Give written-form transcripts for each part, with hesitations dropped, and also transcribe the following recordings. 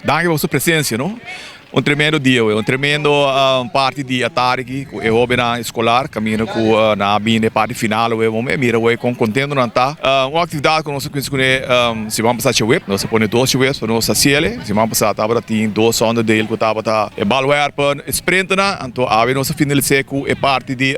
Danki pa boso presencia, no? Un tremendo dia awe, un tremendo parti di atardi aki cu e hobennan escolar caminda cu nan a bini e parti final awe. Bo mira awe con contento nan ta. Un actividad cu nos a cuminsa cune siman pasa djaweb, nos a pone dos djawebs pa nos haciele. Siman pasa tabata tin dos onderdeel cu tabata e balwerpen, e sprinternan, anto awe nos a finalise cu e parti di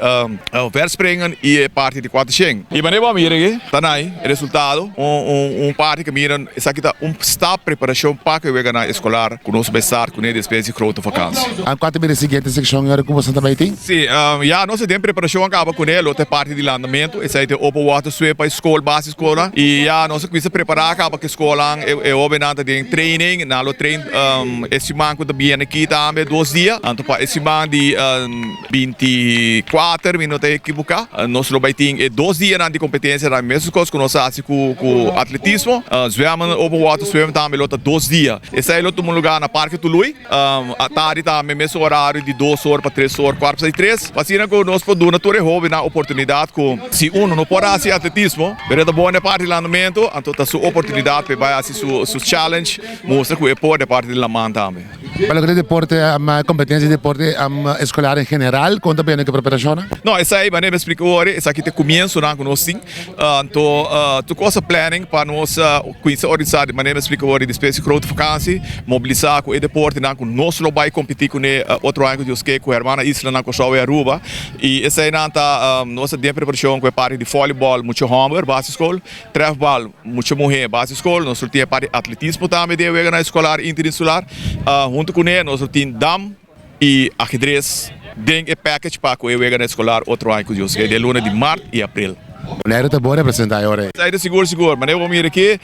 verspringen y e parti di cuatershen. Y manera bo a mira aki ta nai e resultado, un parti cu mira esaki ta un stap preparacion pa cu e weganan escolar cu nos bai start cune despues di grote vakantie. A Cua ta bira e siguiente seccion ora cu boso ta bai tin? Si, ya nos den preparacion a caba cune, lo ta e parti di landamento, esai ta e open water sweep pa e scol, basisschoolnan, y ya nos a cuminsa prepara caba cu e scolnan, e hobennan ta den training, nan lo train e siman cu ta biene aki tambe dos dia, anto pa e siman di 24, mi no ta ekiboká, nos lo bai tin e dos dianan di kompetensia nan mesun kos ku nos a hasi ku ku atletismo, zwemmen, open water swim tambe lo ta dos dia. Esei lo tuma lugá na Parke Tului, atardi tambe mesun orario di 2 or pa 3 or, kuart pasá di tres. Pa asina ku nos por duna tur e hóbennan oportunidat ku si unu no por hasi atletismo, pero e ta bon den parti di landamentu, anto ta su oportunidat pa e bai hasi su challenge, mustra ku e por den parti di laman tambe. Pa loke ta deporte, competencia di deporte escolar en general, con ta bini cu preparacionnan? No, esai manera mi a splica ora, esaki ta e comienzonan cu nos tin. Anto tur cos a planning pa nos cuminsa organisa di manera mi a splica ora despues di grote vakantie, mobilisa cu e deportenan cu nos lo bay competi cune otro aña cu Dios ke cu hermana islanan Corsou y Aruba. Y esainan ta nos ta den preparacion cu e parti di volleyball mucha homber, basisschool. Trèfbal, mucha muhé base skol. Nos lo tin e parti atletismo tambe den e weganan eskolar interinsular. Huntu kuné nos lo tin dam i ahedres den e package pa ku e weganan eskolar otro aña ku Dios ke den luna di mart i aprel. Bonaire ta bon representá e ora ei. Esaki ta sigur sigur. Manera bo mira aki,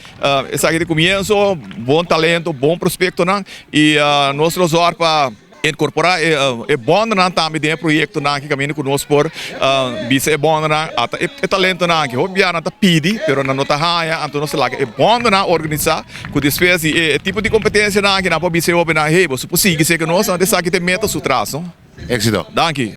esaki ta e komienso, bon talento, bon prospektonan i nos lo zòrg pa. Incorpora e bondernan tambe den e proyectonan aki caminda cu nos por bisa e bondernan ata e talentonan aki. Hopi bia nan ta pidi pero nan no ta haya anto nos ta laga e bondernan organisa cu despues di e tipo di competencianan aki nan por bisa e hobennan hey boso por sigui seki nos anto esaki ta e meta su tras no. Exito. Danki.